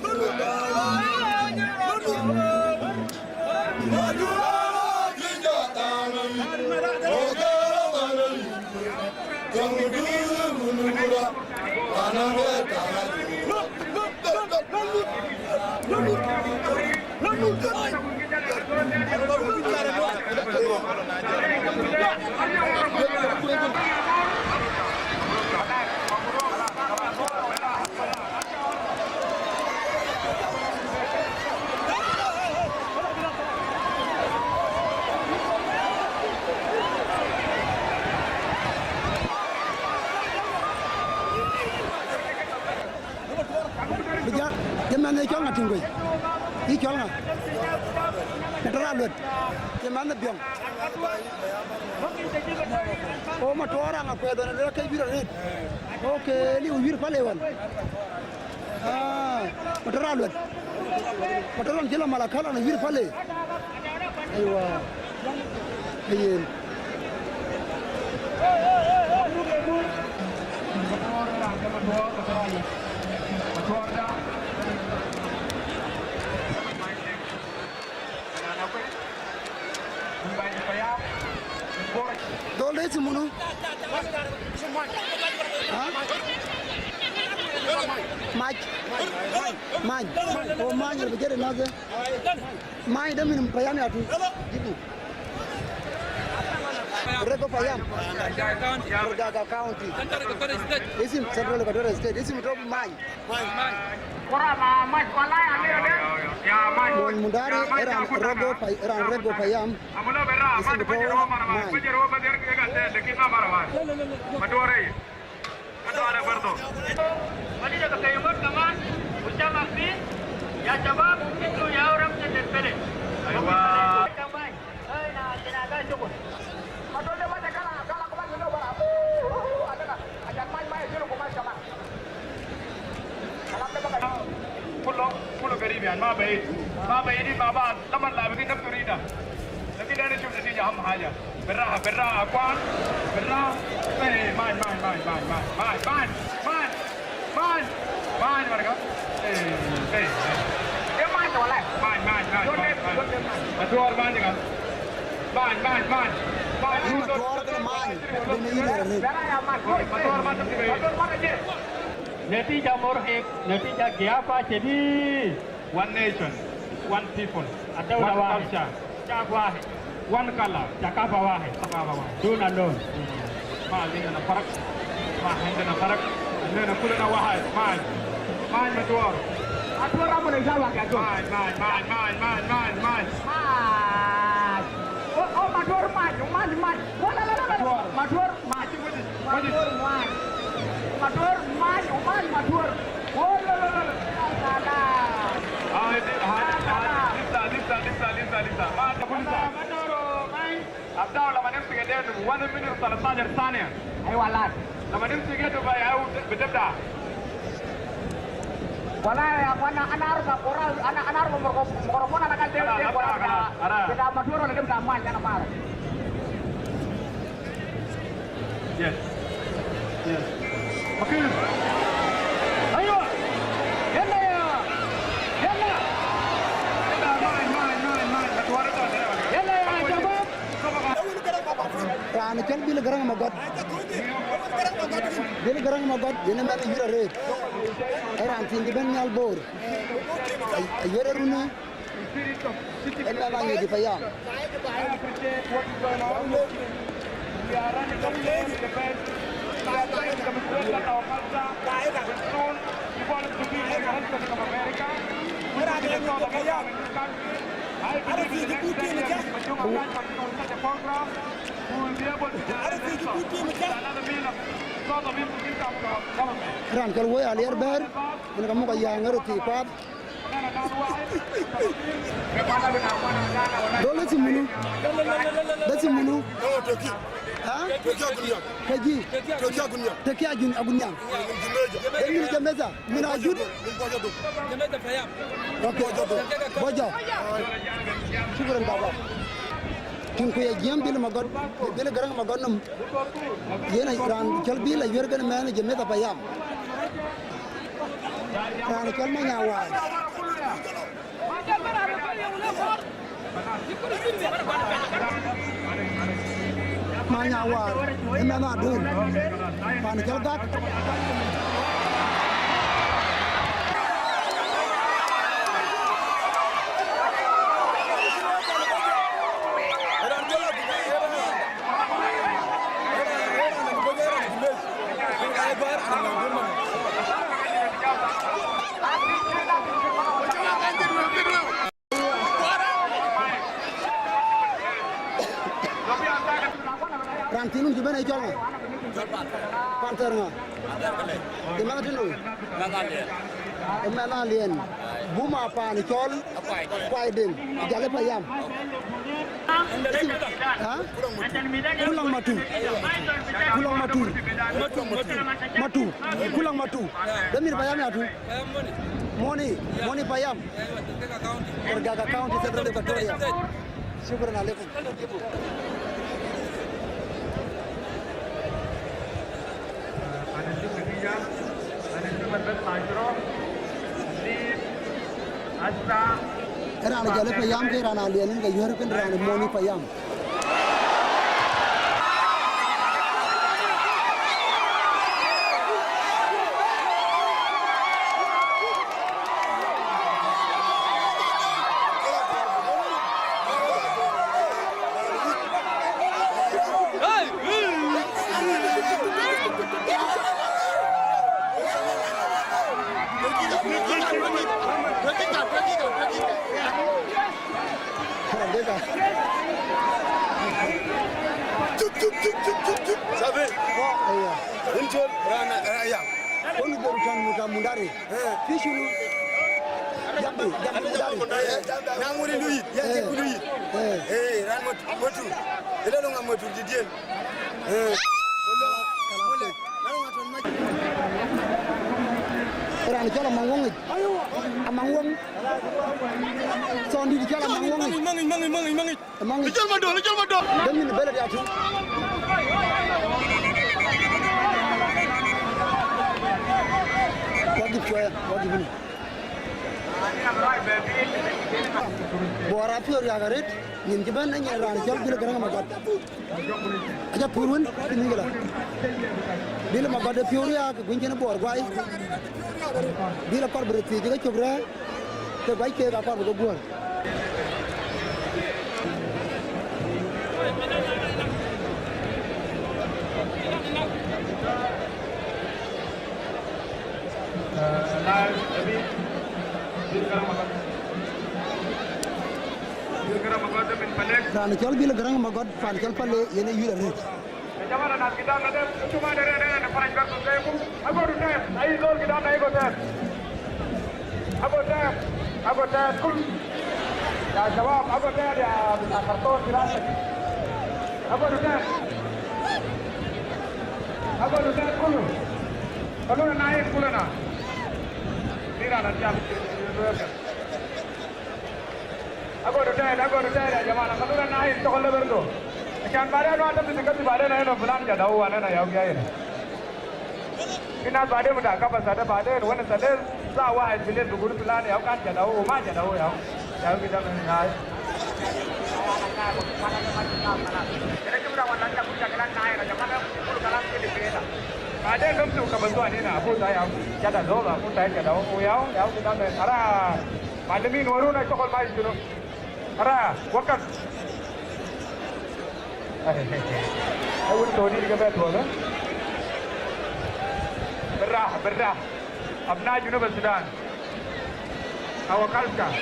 Bijak, ye man ye cɔl ŋa tiŋ koi? Ye cɔl ŋa? Matɔr Aluet. Ye man ye Biɔŋ. O Matɔr aŋa kuɛth ɣɔn, lek ke wiɛ̈r arëët. Okay, liu wiɛ̈r pale ɣɔn. Ah, Matɔr Aluet. Matɔr ɣɔn cï la Malakal ɣɔn wiɛ̈r pale. Aywa. Ayen. Dol de ismu munu? Ha? Mac. Mac. O Mac, el bi jere naze. Mac de min Payam ya tu. Jibu. Rego Payam. Rego County. Isim Central Equatoria State. Isim to Mac. Mony Mundari, ë raan Rego Pay-, ë raan Rego Payam. Isim to Mac. كله، كله قريب يعني، ما بعيد، ما بعيدين مع بعض. لما لاعبين نفس الريدة. لكن أنا شفت نتيجة. Aham haja. Beraha, beraha, akuan. Beraha. Eh, many, many, many, many, many, many, many. Many, many, warga. Eh, eh, eh. Ye many, wala. Many, many, many, many, many. Matuɔɔr many, kan. Many, many, many. Many. Matuɔɔr kena many. Kena yïn ya rëët. Matuɔɔr many. Natija murhik, natija giafa shadid. One nation, one people, one culture, shab wahid, one color, thakafa wahid, thakafa wahid. Duna lon. ما عندنا فرق، ما عندنا فرق، عندنا كلنا واحد. Many, many, Matuɔɔr. Matuɔɔr, amu le jawa ke Matuɔɔr. Many, many, many, many. Matuɔɔr, many, many, many. Wala, la, la, la, la. Matuɔɔr. Matuɔɔr, many. Matuɔɔr, many, many, Matuɔɔr. Wala, la, la, la. La, la, la. Hai, di-, hai, hai, lisa, lisa, lisa, lisa, lisa. Ma, ta, lisa. Matuɔɔr, many. Abdau, lama nimsik yedenu, one minute, talatashar saniya. Aiwa, lat. Lama nimsik yedu bai, au, bidabda. Wala ya akwana, ana arfa kura, ana, ana arfa microphone, ana kan de, de kura bita, bita Matuɔɔr wala de bita many, ana ma arfa. Yes. Yes. Makir. Aywa. Yalla ya. Yalla. Yalla, many, many, many, many. Matuɔɔr ito. Yalla ya shabab. Raan cɔl Billy Garang Magɔt. Billy Garang Magɔt, yen ë mɛnh yïr arëët. Ë raan thiin cï bɛ̈n nhial Bor. Ay-, ayiɛr ë runi, ë mɛnh aŋic ë payam. Raan cɔl Woi Aliɛr Bɛ̈ɛ̈r, yen ka muk ayääŋ ë röt thii kuaath. Dol ë thimunu. Dol ë thimunu. Ha? Tëkï agun nhial. Tëkï. Tëkï agun nhial. Tëkï agun, agun nhial. Min Jumeja. Ee min Jamesa. Min Ajut. Min Bɔjɔ Duk. Ok. Bɔjɔ Duk. Bɔjɔ. Shukran baba. Tïŋ ku ya jiɛɛm Billy Magɔt, Billy Garang Magɔt nɔm. Yen a raan cɔl Billy ayuɛ̈r kën mɛnh Jamesa payam. Raan cɔl Manya Waar. Manya Waar, ë mɛnh Adun. Pan cɔl Gak. Raan thiin wun cï bɛ̈n ë cɔl ŋa? Panther ŋa? Ë mɛnh tënou? Ë mɛnh Aliɛn. Buma pan cɔl Kuai Deŋ, jäl ë payam. Ha? Kulaŋ Matu. Kulaŋ Matu. Matu. Kulaŋ Matu. Dë mïth payam ya tu. Moni, Moni payam. Tergak County, Central Equatoria. Shukran alaikum. Ë raan jäl ë payam ke raan Aliɛn, ke yuɛ̈r kën raan Moni payam. Sabe? Iya. Ini col rana, eh, iya. Wani dhoru kan muta mundari. Eh. Fi shunu? Jambi, jambi mundari. Eh, na nguri luyi, ya ti kuluyi. Eh. Eh, ran mot-, motu. Ele lo nga motu didien. Eh. Ran col Maŋ Wöŋic. Amaŋ Wöŋ. Thɔn dït cɔl Amaŋ Wöŋ. Maŋic, maŋic, maŋic, maŋic, maŋic. Maŋic. Ëcɔl Madol, ëcɔl Madol. Dë min bɛ̈lɛ̈t ya tïŋ. Wagip cuɛɛ, wagip ni. Buɔɔr apiɔ̈u riääk arëët, nyin cï bɛ̈n, nyin raan cɔl Billy Garang Magɔt. Aca pur wën, cï mïth la. Billy Magɔt de piɔ̈u riääk, guny cïn Buɔɔr guai. Billy akɔr bï röt thiëëc ke cök rɛ̈ɛ̈r, ke guac keek akɔr bï ke guɔ̈ɔ̈r. Raan cɔl Billy Garang Magɔt, raan cɔl Pale, yen ë yïl arëët. يا جماعة، ناس قدامنا ديل، انتوا ما دايرين علينا نفرج برضو زيكم. اقعدوا تحت، اي زول قدامنا يقعد تحت. اقعد تحت، اقعد تحت كل. يا شباب، اقعد تحت يا بتاع خرطوم في راسك. اقعدوا تحت. اقعدوا تحت كله. خلونا نعيش كلنا. Mira, la tía. Ago retired, ago retired يا جماعة، خلونا نعيش شغل برضو. عشان بعدين ما تمسك كتب بعدين انه فلان جا ده هو انا يا وياي. في ناس بعدين بتاع كبسة ده بعدين وين سليل الساعة واحد بالليل بيقول فلان يا كان جا ده هو وما جا ده هو يا. يا كده من هاي. Kena cï bï raan wän lɔ cak ku cak kë lan naai rɔt, jɔl man ë kulu kalam cï dï kena. Baden dom tu ka bä thuan ina, abu ta yau, jada dhola, abu ta jada, o yau, yau kë dam ë, ara, baden min warun a cokol ma yï juno. Ara, wakat. Ai, wun tɔ̈ dït ke bɛ tuɔl, eh? Birra, birra. Abna Junub Sudan. Our culture,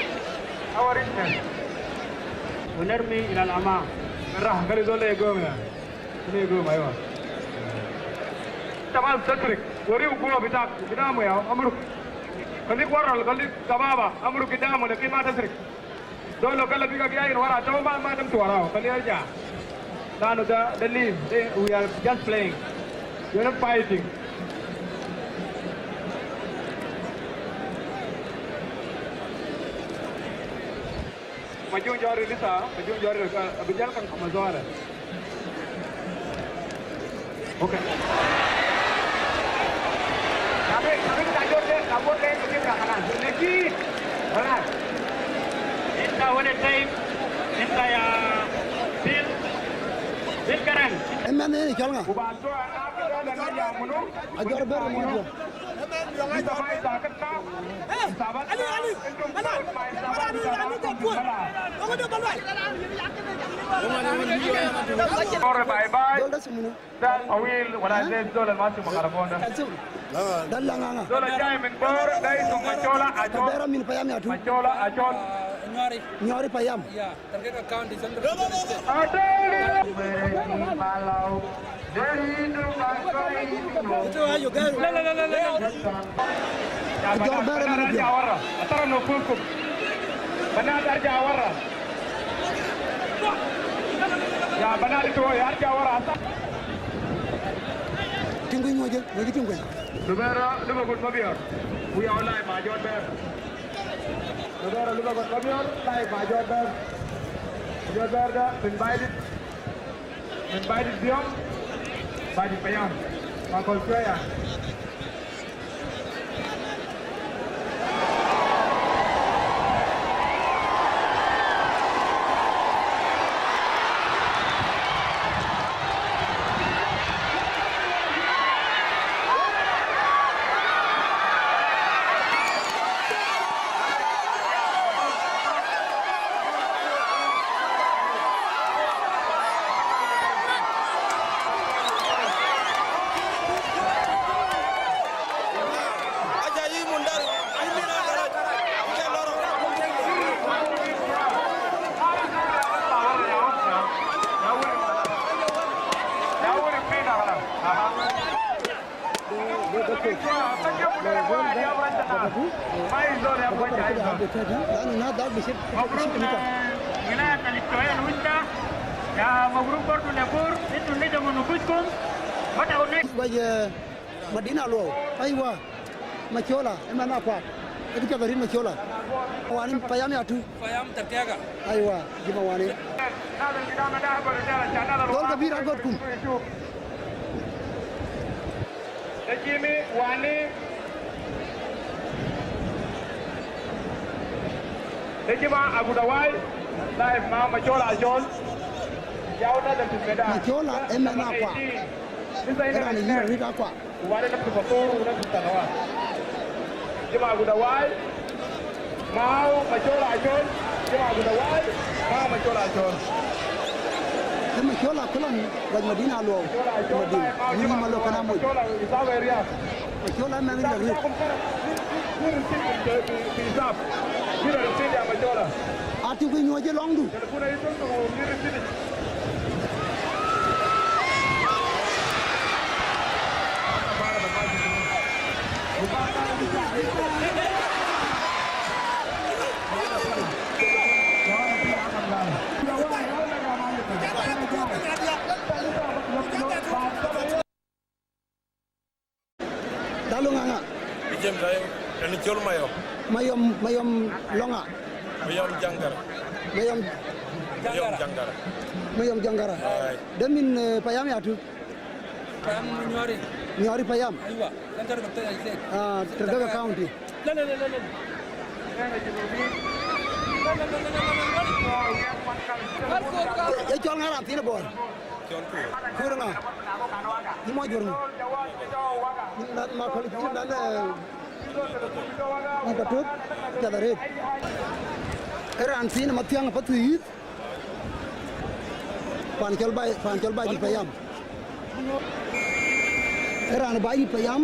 our richness. ونرمي إلى الأمام. Rah, kali zol e gom ya. Ni gom, aywa. Tamal tasrik. Wari hukuma bitak, bidamu ya, amruk. Kali waral, kali tababa, amruk kidamu, lakin ma tasrik. Zol lo kala biga biya in wara, taw ma, ma dem tuwara, kali arja. Lanu da, da leave, da, we are just playing. We are not fighting. Majung jori lisa, majung jori ka, abijal kan kama zuara. Okay. Tapi, tapi tajur dia, kabur dia, begitu dah kalah. Lagi. Kalah. Inta wala tayyib, inta ya Bil, Bil Garang. Emen ni cɔl ŋa? Ajɔr ber munu. Bye bye. Dol da simunu. Awil, wala zai zol al masi makarafon da. Dalla nganga. Zol al jai min Bor, da ismu Machola Achol. Tabera min Payam ya tu. Machola Achol. Nyori. Nyori Payam. Ya, target account di central. Ajor bere mana dia. Atara no kum kum. Banat arja wara. Ya banat itu arja wara. Tingkuny moja, moja tingkuny. Lubera, luba gun mabior. We are live, Major Bear. Lubera, luba gun mabior, live, Major Bear. Major Bear da, invited. Min Baidit Biom, Baidit Payam, Makol Cueya. Mabruk, eh, wilayat al Equatoria West da. Ya mabruk bardu le Bor, intu nidhamu nufusukum. Bada unek. Guac, eh, Madina Luo. Aiwa. Machola, ëmɛn akuak. Kë piath arït Macola. Wani payam ya tu. Payam terkega. Aiwa, jima wani. Dol kabir agotkum. Jimi wani. Jima agudawai. Live ma Macola Ajol. Yau na da tumeda. Macola, emena kwa. Era ni yira rita kwa. Wale na profesor, na profesor wa. Jima guda wai. Mau Macola Ajol. Jima guda wai. Mau Macola Ajol. Ë Macola kulan waj Madina Luɔu. Madina. Yïn ma lo kana moc. Macola is our area. Macola mɛn la rit. Yïn receive the, the, the, the, yïn receive ya Macola. Ati ku nyuɔc ë lɔŋdu. Dalo ŋaŋa. Ijem tayo, en col Mayom. Mayom, Mayom loŋa. Mayom Jangara. Mayom. Mayom Jangara. Jangara. Mayom Jangara. Ai. Demin, eh, payam ya tu. Payam Nyori. Nyori payam. Aiwa, Central Victoria State. Ah, Tergega County. La, la, la, la, la. E cɔl ŋa raan thiin Bor? Kur ŋa? Yï mɔc Bor ŋa? Yïn nath ma kɔl cï nath, eh, yïn ka tup, piath arëët. E raan thiin Mathiaŋ Pathuyith. Pan cɔl Bai, pan cɔl Bai Payam. E raan Bai Payam,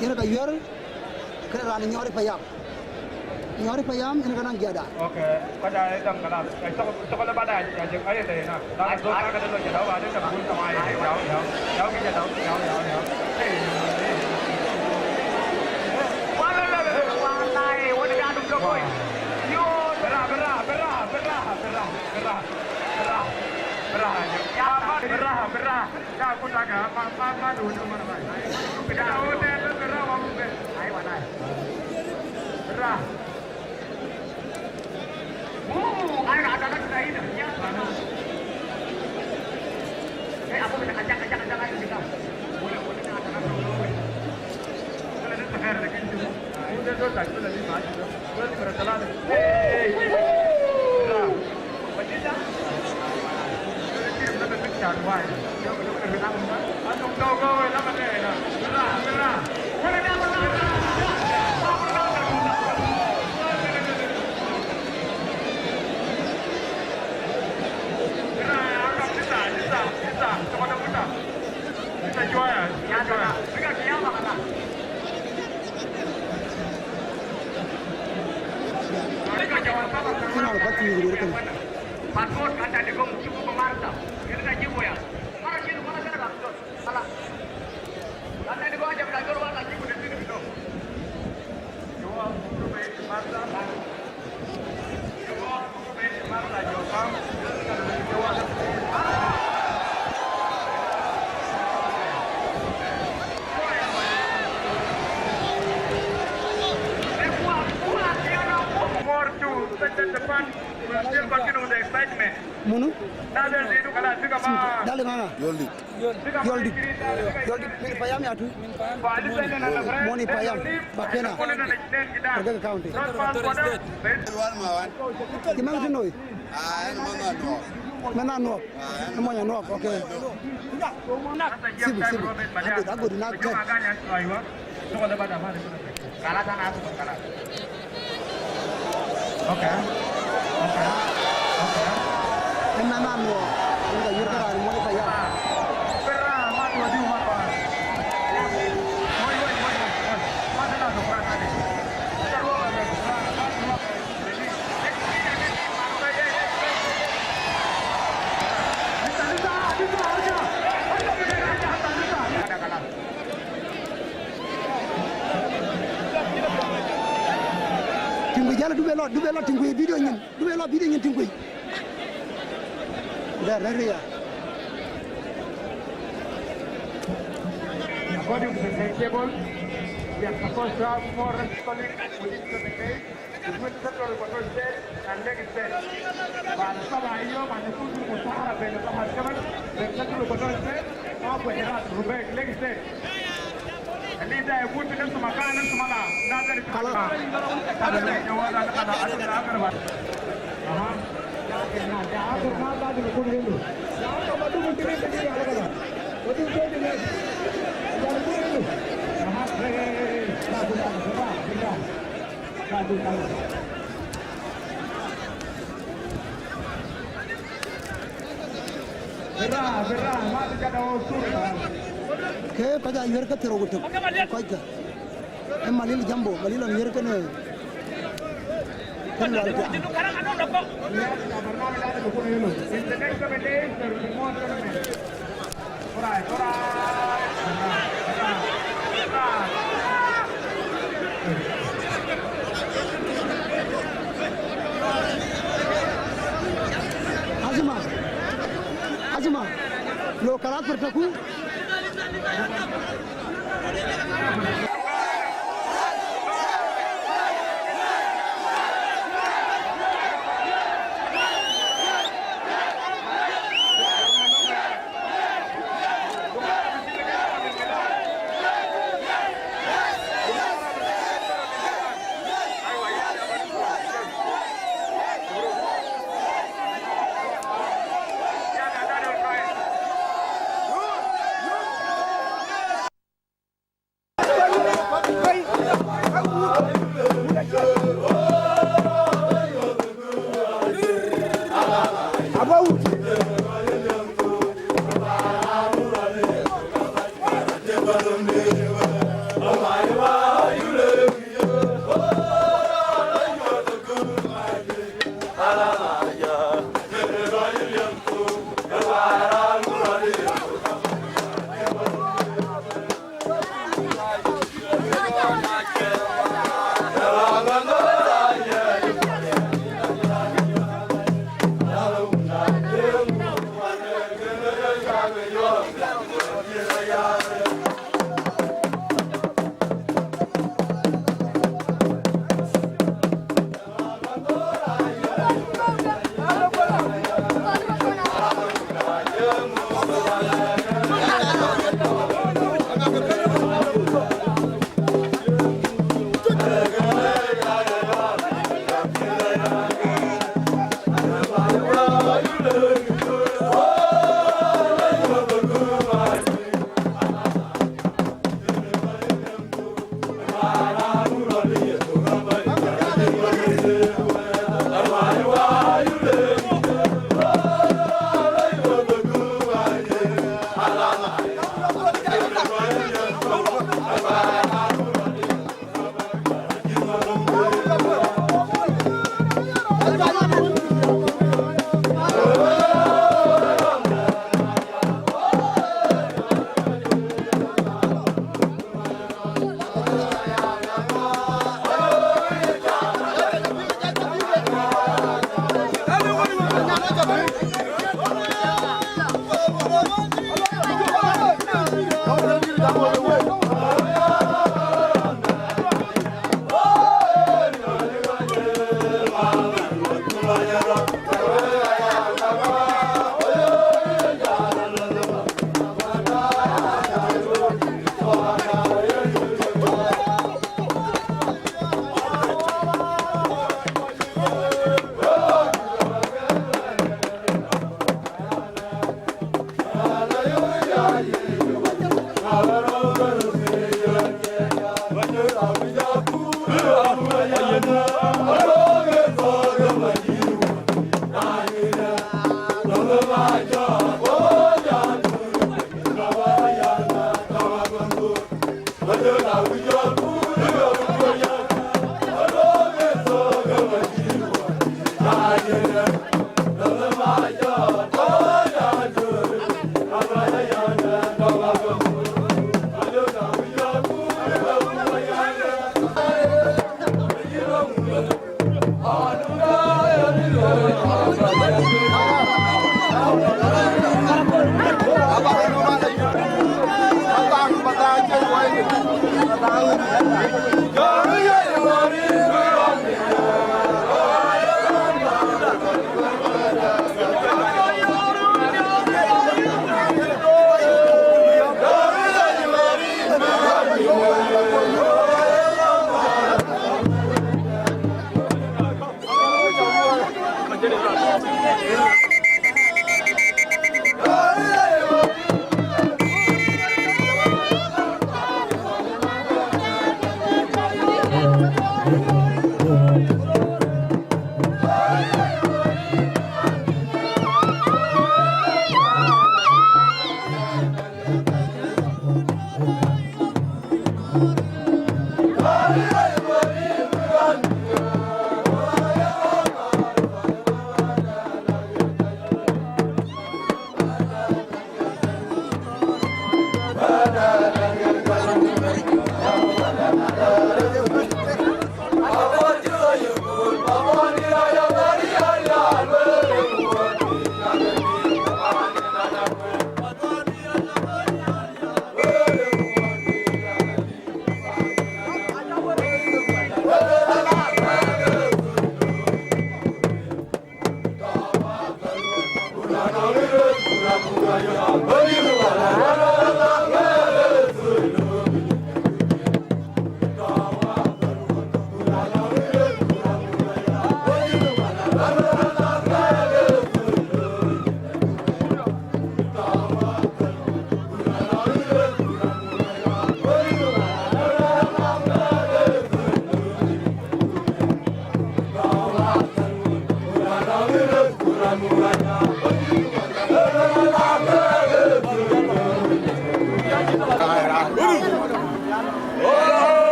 yen ka yuɛr, kënë raan Nyɔri Payam. Nyɔri Payam, yen ka naŋ giada. Okay, kɔc aa däm kalas. Ai, cɔk, cɔk le bada, ya, ya, ya, ai, dai na. Da, ai, do, ai, ka, ka, da, lo, ya, da, ba, da, da, bun, ta, ma, ya, ya, ya, ya, ki, ya, da, ya, ya, ya. Hey. Wala, la, la, la, wala, eh, wala, ya, dum, dum, boy. Yo, bra, bra, bra, bra, bra, bra, bra, bra, ya, bra, bra. Ya, ku, ta, ka, ma, ma, ma, du, du, ma, ma. Ya, o, de, de, bra, wa, ku, be. Ai, wala. Bra. More to set the fun. We're still continue with the excitement. Munu? Dale, mama. Yoldi. Yoldi. Yoldi. Min payam ya tu. Moni payam. Bakena. Tergega County. Kimang tinoi. Mena nuok. Mena nuok. Okay. Sibu, sibu. Agud, agud na ke. Kalas, ana atubu, kalas. Okay. Okay. Okay. Ina nanu, ina yurka rani mo ka ya. Berra, ma tu di ma pa. Woi, woi, woi, woi. Ma tu na tu pa na di. Tiŋ guic, jal, dube lɔ, dube lɔ tiŋ guic, video nyin, dube lɔ video nyin tiŋ guic. Dɛ rɛ̈t ya. According to the table, We are supposed to have more wrestling within seven days between Central Equatoria State and Lake State. Baada saba yom anakun fi muzahara bain al bahar kaman bain Central Equatoria State wa Buharat Rubaik Lake State. Al inda yakun fi nafs makan, nafs makan. Khalas. Khalas. Aha. Ke kɔc aa yuɛ̈r ke thiërrou ku tök. Kɔckë. Ee Malil Jambo, Malil ɣɔn yuɛ̈r kënë, kënë Lual Tiaŋ. Asma, Asma, lo kalas, fartaku.